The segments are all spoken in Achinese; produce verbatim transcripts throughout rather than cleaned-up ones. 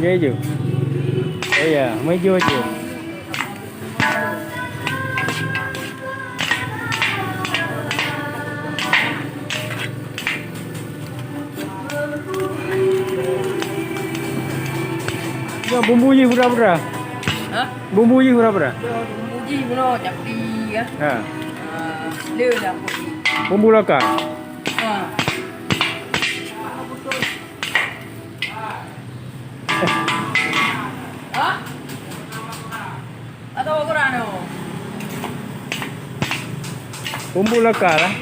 Meujeuh. Iya, meujeuh jeuh. Ya, bumbu jih pura-pura. Hah? Bumbu jih pura-pura. Bumbu jih bunoe capi, ya. Ha. Ah, le lah bumbu jih. Bumbu lokal. Ha. Hah? Atau kurang tu? Bumbu lokal, ah.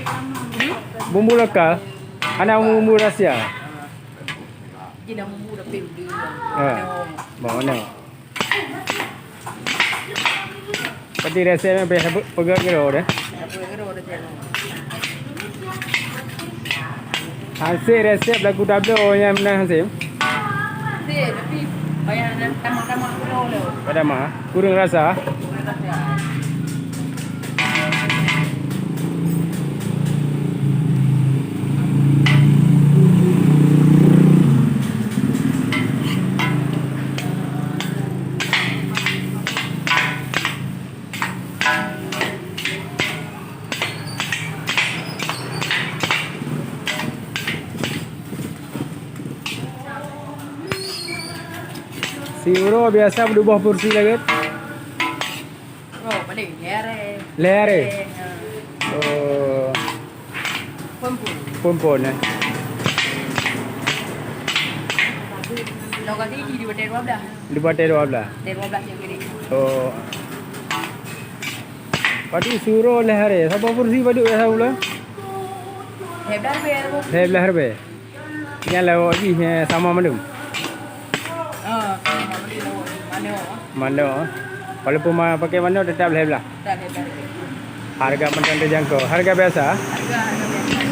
Hmm? Bumbu lokal. Hana bumbu rahsia. Jih dah bumbu dah pil dia. Ha. Bang mana? Berarti resep nyan payah pe-, peugah keudroe deh. Peugah keudroe deh, Cik. Hanse resep lagu tabloe nyan meunan hanse. Hanse, tapi payah na tamah-tamah keudroe lom. Payah tamah, kureueng rasa. Kureueng rasa. Siuroe biasa beuduboh pursi lagèe? Oh, paléng lhèe aré. Lhèe aré? Lhèe, ha. Oh. Phôn-phôn. Phôn-phôn, eh. Lokasi di batèe dua blah. Di batèe dua blah. Batèe dua blah cit kiri. Oh. Padub siuroe lhèe aré. Saboh pursi padub ya saboh bulan? Lhèe blah ribèe. Lhèe blah ribèe. Nyan lawok jih, eh, sama mandum? Ah, sama mandum lawok jih. Manok. Manok. Walaupun ma-, pakai manok tetap lhèe blah? Tetap lhèe blah. Harga mantong terjangkau. Harga biasa? Harga, harga biasa.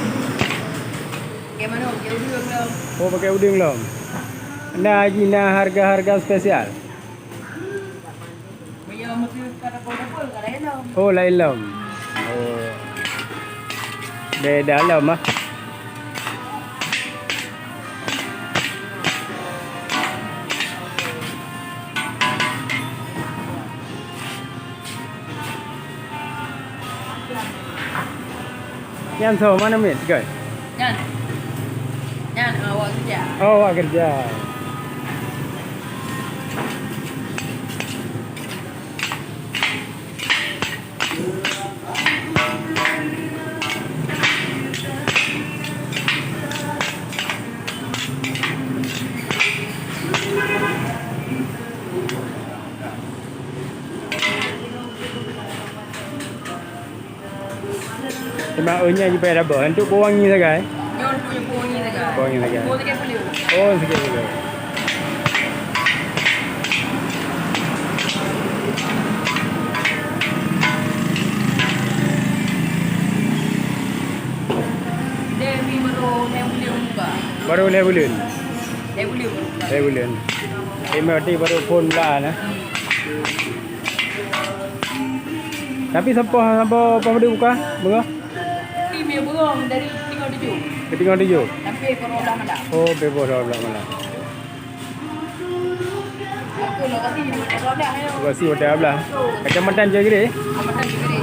Pakai manok, pakai udeueng lom. Oh, pakai udeueng lom. Na jih na harga-harga spesial? Oh, laén lom. Oh. Beda lom, ah. Nyan soe, mana miet, Goy? Nyan. Nyan, awak kerja. Oh, awak kerja. Teuma ôh nyan jipayah dabah, untuk pewangi sagai. Nyoe untuk pewangi sagai. Pewangi sagai. Oh, sakét pula. Dia ni baru lhèe buleuen buka. Baru lhèe buleuen? Lhèe buleuen. Lhèe buleuen. Berarti baru phôn blah nah. Hmm. Tapi sampoe, sampoe paih padub buka? Beungoh? Ni mie beungoh dari tinggai tujoh. Dari tinggai tujoh? Sampai pukul dua belas malam. Oh, sampai pukul dua belas malam. Aku lokasi di Batèe dua belas, ayo. Lokasi Batèe dua belas. Kecamatan Jaya Gede? Kecamatan Jaya Gede.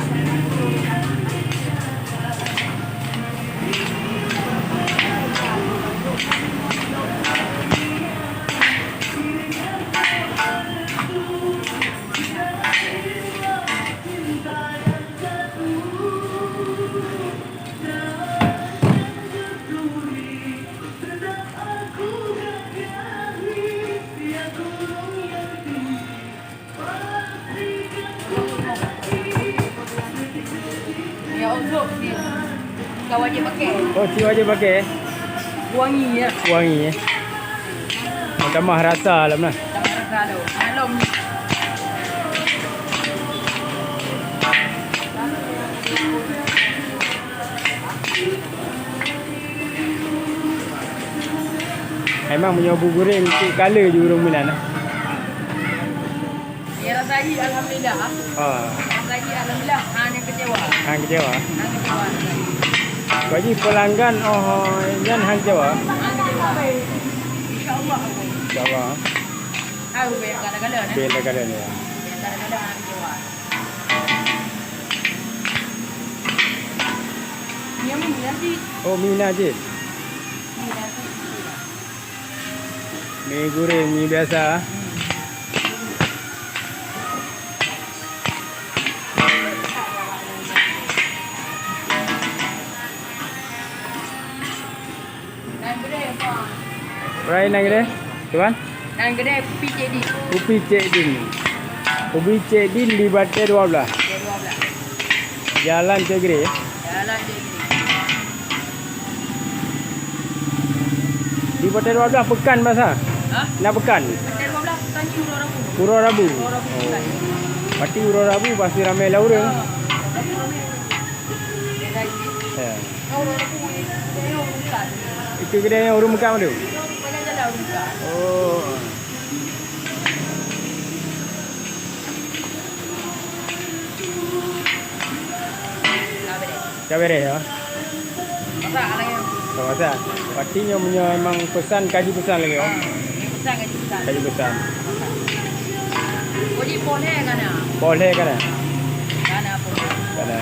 Ya, untuk ni. Kau wajib pakai. Oh, ci wajib pakai? Wangi, ya. Wangi, ya. Tambah rasa lom nah. Tambah rasa lom. Maklum. Memang meunyoe bu goreng, cit kala ju ureueng meunan. Ya, rasa jih alhamdulillah. Ha. Rasa jih alhamdulillah, hana kecewa. Hana kecewa. Hana kecewa. Bagi pelanggan, oh, nyan hana kecewa. Hana kecewa. Insya Allah. Insya Allah. Bèk gala-gala, eh? Bèk gala-gala, ya. Bèk gala-gala, ha, iya, wah. Ini yang mana nanti? Oh, mi na cit. Mi na cit. Mi goreng, mi biasa. Hmm. Rai nan keudeh, tuan? Nan keudeh Kupi Cek Din. Kupi Cek Din. Kupi Cek Din di Batèe dua belas. Batèe dua belas. Jalan Cek Gre. Jalan Cek Gre. Di Batèe dua belas pekan biasa? Hah? Na pekan? Batèe dua belas pekan cit uroe Rabu. Uroe Rabu? Uroe Rabu pekan. Oh. Berarti uroe Rabu pasti ramè lam ureueng. Ha, ramè. Ya. Itu keudè nyang ureueng meukat tu? Oh. Ka bereh, ya? Ka masak. Berarti nyoe meunyoe memang pesan, ka jipeusan lagèe, oh? Pesan ka jipeusan. Ka jipeusan. Poh lhèe ka na. Poh lhèe ka na? Ka na poh lhèe. Ka na.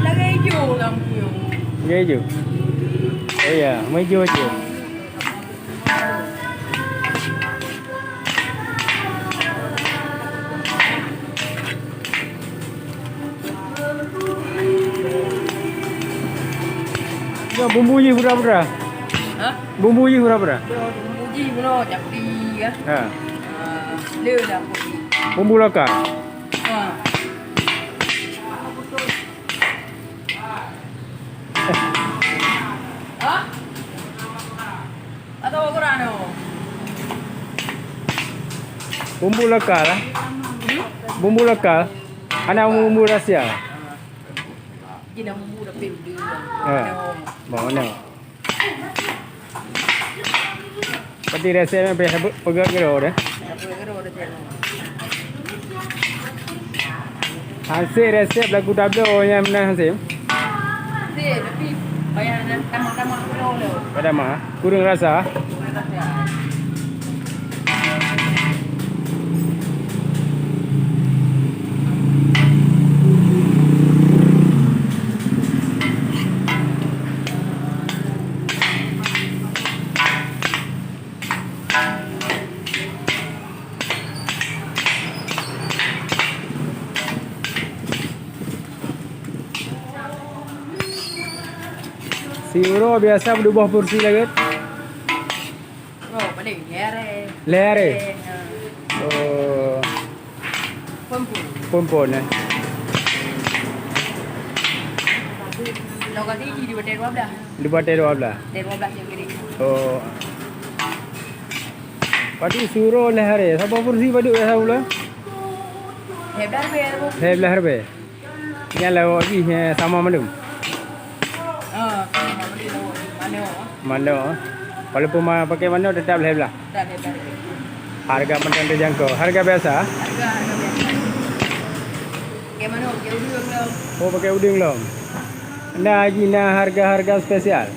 Lagèe ijo lam piôh. Lagèe ijo. Oh ya, meuijo-ijo. Nyoe bumbu jih peue-peue? Hah? Bumbu jih peue-peue? Bumbu jih bunoe capi, ya. Ha. Ah, le dah bumbu. Bumbu lokal? Ha. Hah? Atau ukuran tu? Bumbu lokal, ah. Hmm? Bumbu lokal. Hana bumbu rahsia. Gina bumbu tapi udah. Ha. Bang mana? Pati resep nyan payah peugah keudroe deh. Peugah keudroe deh. Hanse resep lagu tabloe nyan meunan hanse. Hanse, tapi payah na tamah-tamah keudroe lé. Payah tamah, kureueng rasa. Kureueng rasa. Siuroe biasa peuduboh porsi lagèe? Oh, paling lhèe arèe. Lhèe arèe? Lhèe, ha. Oh. Phôn-phôn. Phôn-phôn, eh. Lokasi di Batèe dua belas. Di Batèe dua belas? Batèe dua belas yang gede. Oh. Padum siuroe lhèe arèe. Saboh porsi padum ya, saboh bulan? Lhèe blah ribèe. Lhèe blah ribèe. Nyan lawok jih, eh, sama mandum? Ah, sama mandum lawok jih. Manok. Manok. Walaupun ma-, pakai manok tetap lhèe blah? Tetap lhèe blah. Harga mantong terjangkau. Harga biasa? Harga, harga biasa. Pakai manok, pakai udeueng lom. Oh, pakai udeueng lom. Na jih na harga-harga spesial?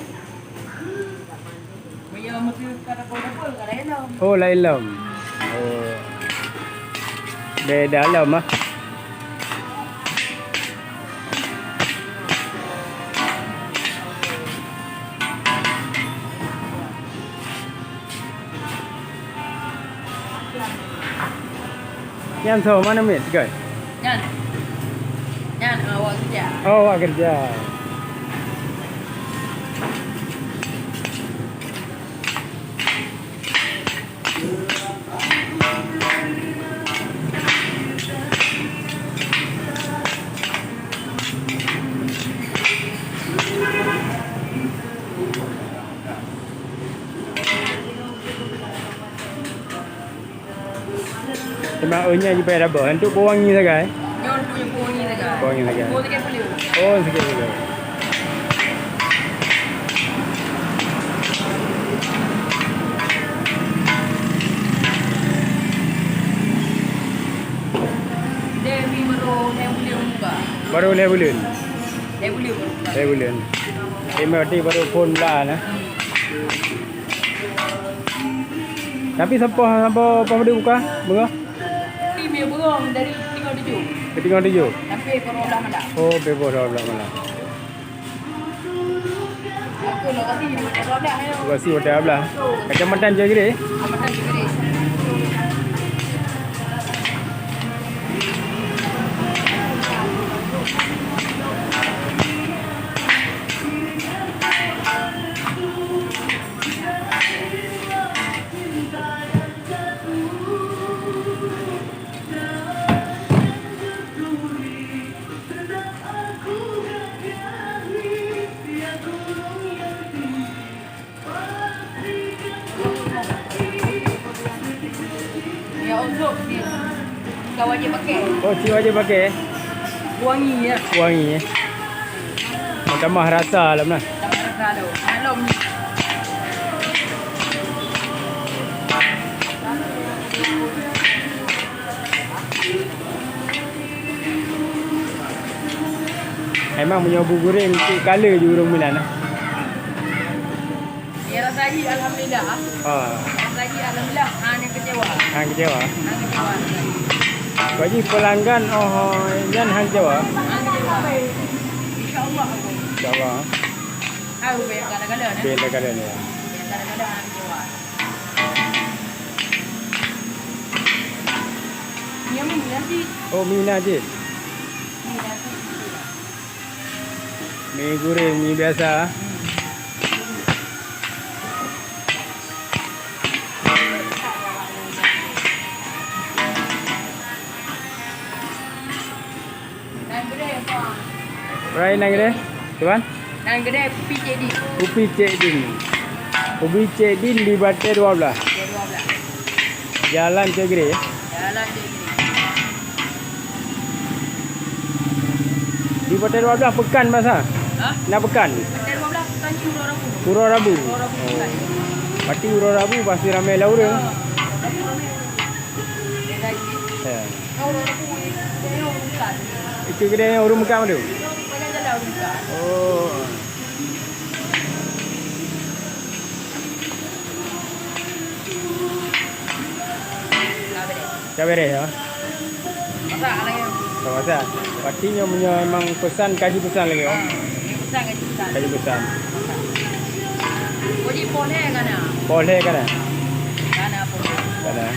Oh, laén lom. Oh. Beda lom, ah. Nyan soe, mana mit, guys? Nyan. Nyan, awak kerja. Oh, awak kerja. Mak, oh, nyan jipayah dabah. Untuk pewangi sagai. Nyoe untuk pewangi sagai. Pewangi sagai. Pewangi sagai boleh. Oh, sakét boleh. Dia mi baru lhèe buleuen buka. Baru lhèe buleuen? Lhèe buleuen baru buka. Lhèe buleuen. Lima berarti baru phôn blah nah. Tapi sampoe, sampoe, sampoe padum buka? Beungoh? Tapi mi beungoh dari tinggai tujoh. Dari tinggai tujoh? Sampai pukul dua belas malam. Oh, sampai pukul dua belas malam. Aku lokasi di Kota Sodah, ya. Lokasi Kota Ablah. Kecamatan Cagere. Kecamatan Cagere. Ya, untuk ni. Kau wajib pakai. Oh, si wajib pakai? Wangi, ya. Wangi, ya. Tambah rasa lah nah. Tambah rasa tu. Maklum. Memang meunyoe bu goreng cit kala ju ureueng meunan. Ya, rasa jih alhamdulillah. Ha. Rasa jih alhamdulillah, hana kecewa. Hana kecewa. Hana kecewa. Bagi pelanggan, oh, nyan hana kecewa. Hana kecewa. Insya Allah. Insya Allah. Hai, ubé yang kadang-kadang, eh. Ubé yang kadang-kadang, ya. Yang kadang-kadang hana kecewa. Yang mana sih? Oh, mi na cit. Mi na cit. Mi goreng, mi biasa. Rai nang gede, tuan? Nang gede Kupi Cek Din. Kupi Cek Din. Kupi Cek Din di Batèe dua belas. Batèe dua belas. Jalan Cek Gede. Jalan Cek Gede. Di Batèe dua belas pekan masa? Hah? Na pekan? Batèe dua belas pekan ni Uroe Rabu. Uroe Rabu. Uroe Rabu pekan. Berarti Uroe Rabu pasti ramai lah ureueng. Ha, Uroe Rabu ramai ureueng. Ya. Itu kedai yang ureueng meukat tu? Oh. Ka bereh, ya? Masak lagi. Ka masak. Berarti nyoe meunyoe memang pesan, ka jipesan lagi, oh? Ha, jipesan, ka jipesan. Ka jipesan. Jadi poh lhèe ka na? Poh lhèe ka na? Ka na poh lhèe. Ka na.